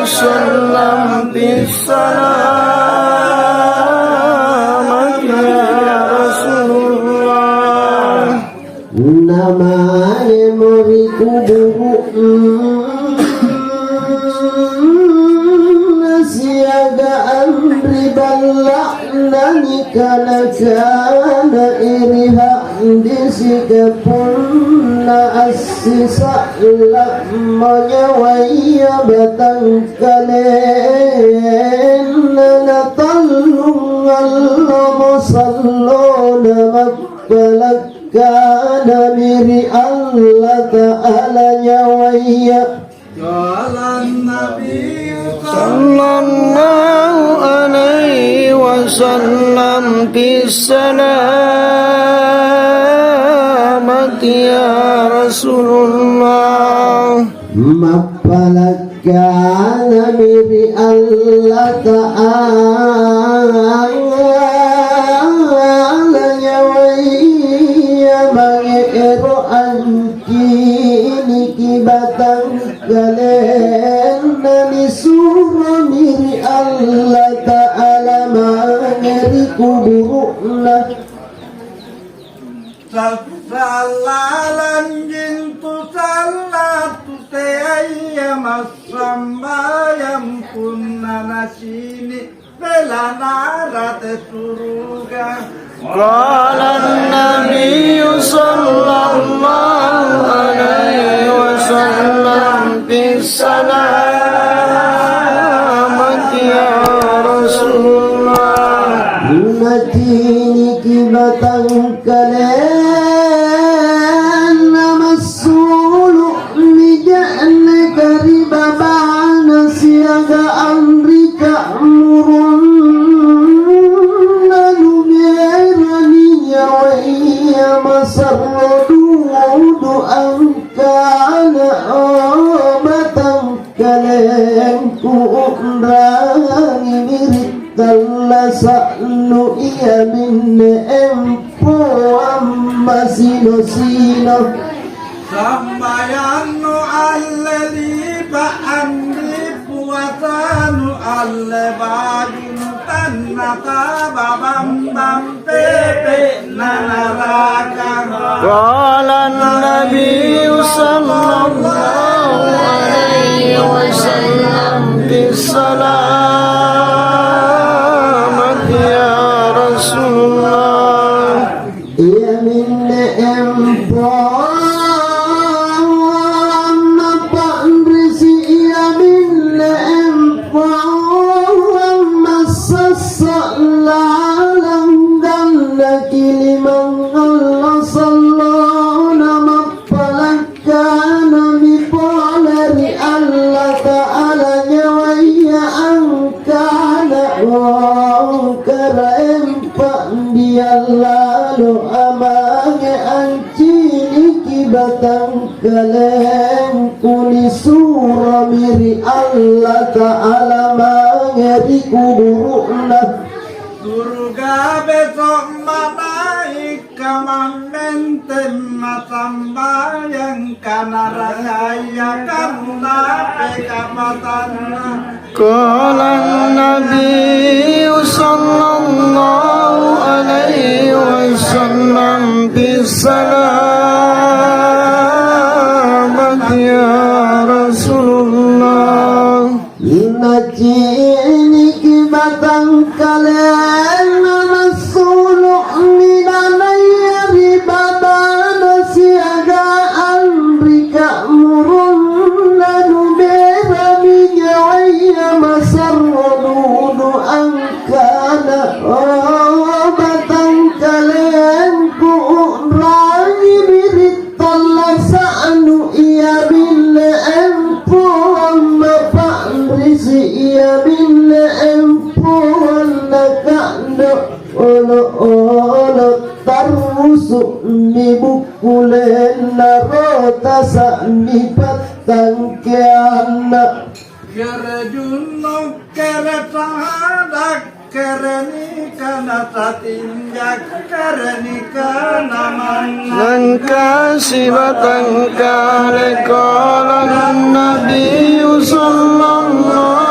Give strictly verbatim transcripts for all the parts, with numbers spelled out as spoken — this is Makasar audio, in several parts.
Sallam fis salamati ya Rasulullah. Namane mori kuburu'na siaga anri balla'na nikana-kana iri ha'disika punna assisa'la' manyawaya batangkalenna, na tallung allomo sallona mappalakkanami ri Allata'ala nyawaya. Qala an-Nabiyyu sallallahu alaihi wasallam fis salamati ya Rasulullah. Mappalakkanami ri Allata'ala nyawaya mange ero' anciniki batangkalenna, nisuromi ri Allata'ala mange ri kuburu'na. Sassalanjing tusalla tuteaya massambayang punna nacini' bela narate suruga. Qala an-Nabiyyu sallallahu alaihi wasallam fis salamati ya Rasulullah. Naciniki batangkalenna massulu' mi je'neka ri babana siaga anrika murunna, nuberani nyawaya masarro dudu angkana, "O batangkalengku, u'rangi biri' tallasa'nu iaminne empoang masino-sino." Sambayannu alle lipa' anri puasanu alle bajung tannataba bambang pepe'na naraka. Qala an-Nabiyyu sallallahu alaihi wasallam fis salamati ya Rasulullah. Iaminne empoanna pa'risi', iaminne empoang massassa' lalang gallaki limang allo sallona mappalakkanami pole ri Allata'ala nyawaya angkana, "O Karaeng, pa'biang lalo mange anciniki batangkalengku, nisuromi ri Allata'ala mange ri kuburu'na." Suruga beso' manaikka mammenteng masambayang, kanarakaya kamunapeka patanna. Qala an-Nabiyyu sallallahu alaihi wasallam fis salamati ya Rasulullah. Naciniki batangkalenna nassulu' minanaya ri babana siagang ri ka'murunna, nuberami nyawaya masarro dudu angkana, "O batangkalengku, u'rangi biri' tallasa'nu, iaminne empoang mapa'risi', iaminne empoang naka'do' olo'-olo' tarrusu'mi bukkulenna, rotasa'mi pattangkeanna." Kere junnu', kere sahada', kere nikana satinja', kere nikana mannang. Nangka sibatangkale. Qala an-Nabiyyu sallallahu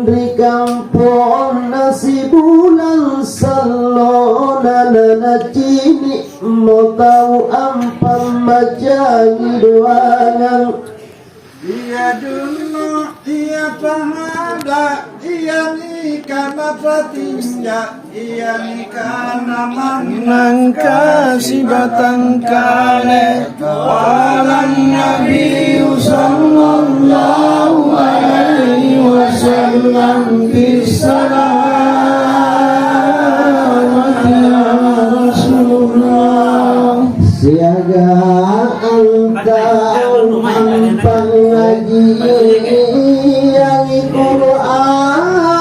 ri kamponna sibulang sallona, nanacini'mo tau ampammajangi doangang. Ia junnu, ia sahada, ia nikana satinja, ia nikana mannangka sibatang kale. Qala Nabiyyu sallallahu alaihi wasallam, "Bissalamati ya Rasulullah." Siagang tau ampangngajiangi Qur'an,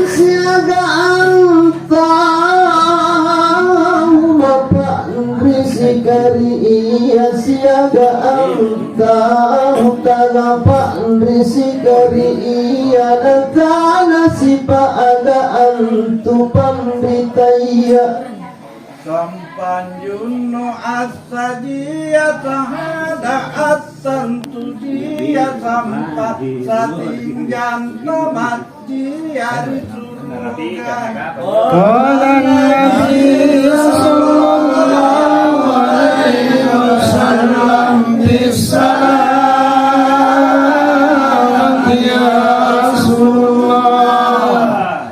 siagang tau mapa'risika ri ia, siagang tau tagapa'risika ri ia, nakana sipa'ga antu panritaya. Sampanjunnu assajia sahada assantujia sampa satinjanta majjia ri suruga. Qala Nabi sallallahu alaihi wasallam, "Bissalamati ya Rasulullah."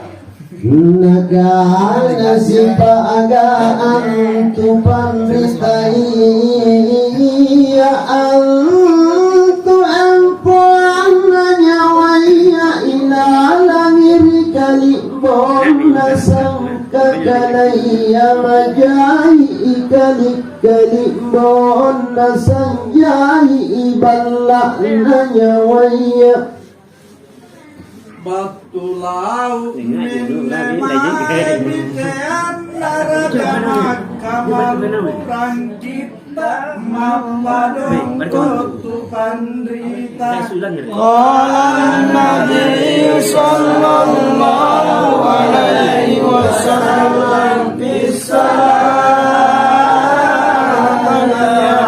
Nakana sipa'ga antu panritaya, antu empoanna nyawaya ilalangi ri kali'bonna sangkakalaya majai ikali'-kali'bonna sanjai iballa'na nyawaya. Battu lau' minne mae biteanna raja Makkah, malurang kitta' mappadongko' tu panrita. Qala Nabi sallallahu alaihi wasallam, "Bissalamati ya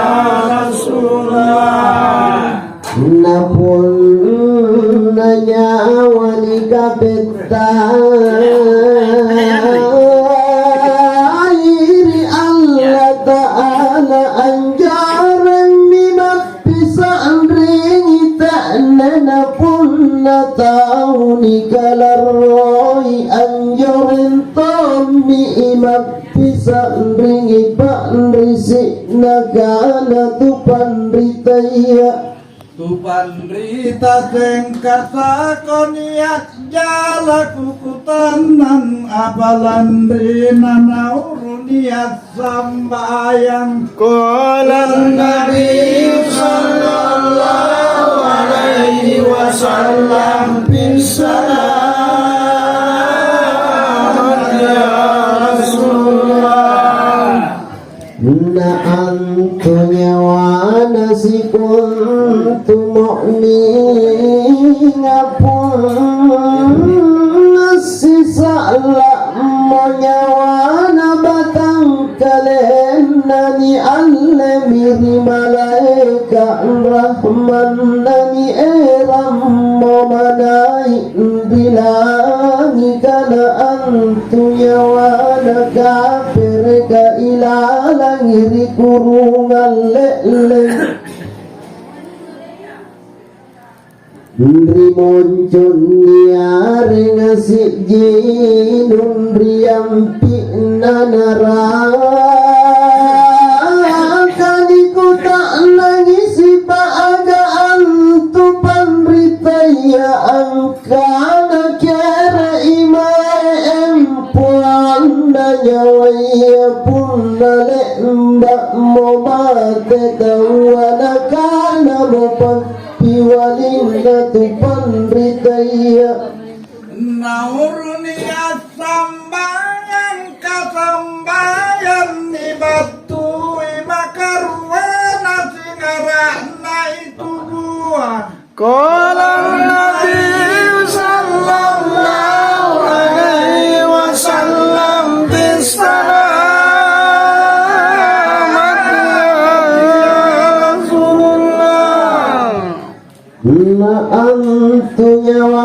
Rasulullah." Na punna nyawa nikapettai ri Allata'ala, anjaremmi mappisa'ringi, te'nena punna tau nikalarroi, anjoreng tommi mappisa'ringi pa'risi'. Nakana tu panritaya, Tu panrita seng kasako nia' jalaku kutannang, apa lanrina nauru nia' sambayang. Qala Nabi sallallahu alaihi wasallam, "Bissalamati ya Rasulullah." Na antu nyawana sikontu mu'minga punna sisa'la'mo nyawana batangkalenna niallemi ri malaeka' rahmanna nierammo manai' ri langika, na antu nyawana kapereka ilalangi ri kurungang le'leng. Ri moncong niarenga sijinung ri ampi'na naraka, nikuta'nangi sipa'ga antu panritaya ang Kana kere'i mae empoanna nyawaya punna le'ba'mo mate taua, nakanamo pappiwalinna tu panritaya. Nauruni assambayang kasambayang nibattui makaruana singara'na itu bua. Qala Nabi sallallahu alaihi wasallam, "Bissalamati ya Rasulullah." Na antu nyawa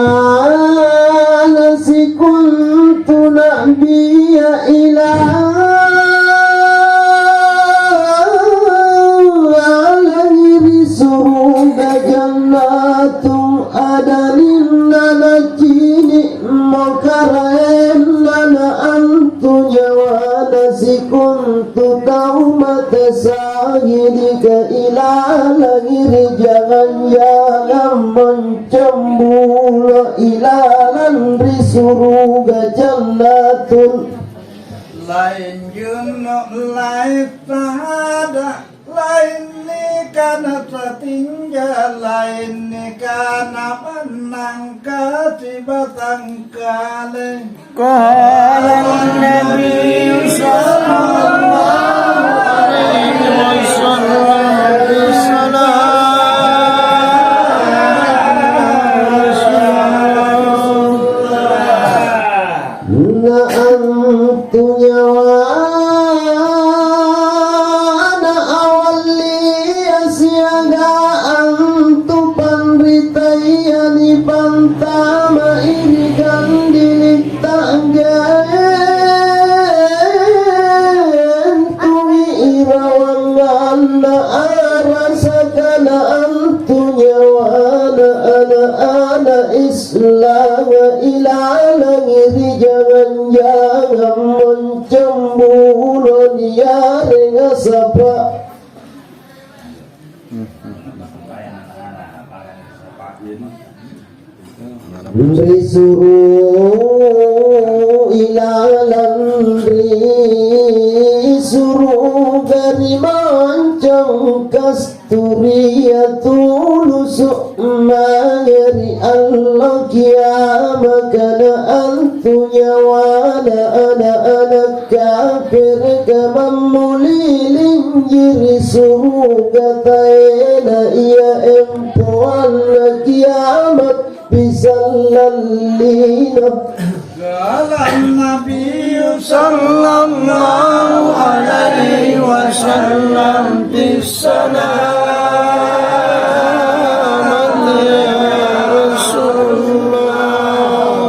Ilalangi ri jangang-jangang moncong bulo, ilalang ri suruga jannatun. Lain junnu', lain sahada, lain nikana satinja, lain nikana mannang kasibatang kale. قال النبي صلى الله عليه وسلم: بالصلاة. Na antu nyawana awallia siaga antu panritaya nipantama iri gandili. Ta'gentungi irawanganna arasaka na antu nyawana ana'-ana' Islama ilalangi ri jangang-jangang moncong bulo niarenga sapa. Ri suru' ilalang ri suruga ri mancong kasturia tulusu' mange ri allo kiamaka na antu nyawana ana'-ana' kapereka mammulilinji ri suruga taena ia empoanna kiamat. Pisallallina. قال النبي صلى الله عليه وسلم: بالسلامة يا رسول الله.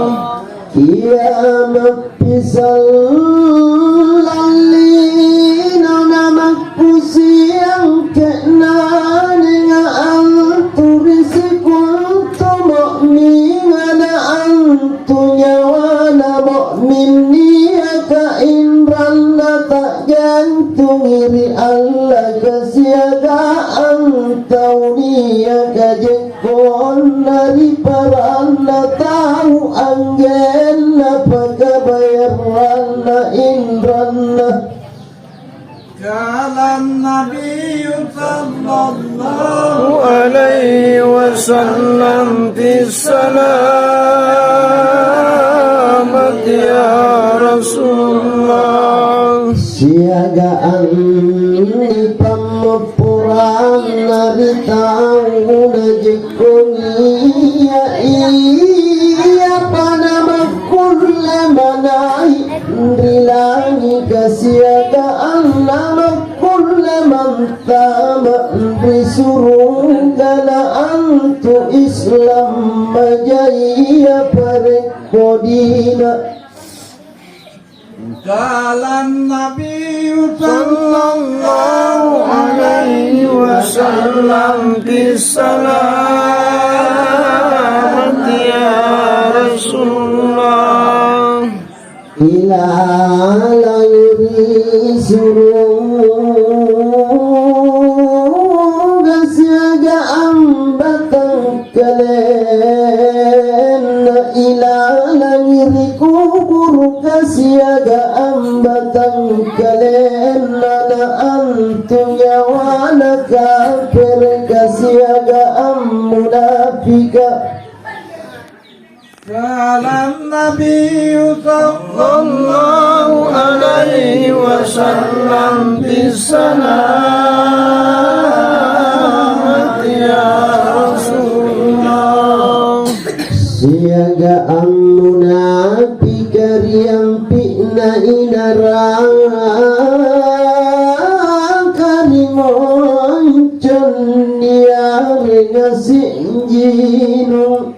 Kiamat pisallallina namakkusiang ke'nanga antu ri sikontu mu'minga na antu nyawana mu'min niaka inranna ta'gantungi ri Allaka siagang tau niaka je- Konna ri paranna tau anggenna pakabayaranna inranna. قال النبي صلى الله عليه وسلم: بالسلامة يا رسول الله. Siagang pammoporanna ri tau najekkong ia, ia pa namakkulle manai' ri langika siagang namakkulle mantama' ri suruga na antu Islam majaia parekko dina. قال النبي صلى الله عليه وسلم: بالسلامة يا رسول الله. Ilalang ri suruga siagang ambatang kalenna ilalang ri kuburuka siagang ambatang kalenna na antu nyawana kapereka siagang ammunapika. قال النبي صلى الله عليه وسلم: بالسلامة يا رسول الله. Siagang ammunapika ri ampi'na inaraka ri moncong niarenga sinjinung.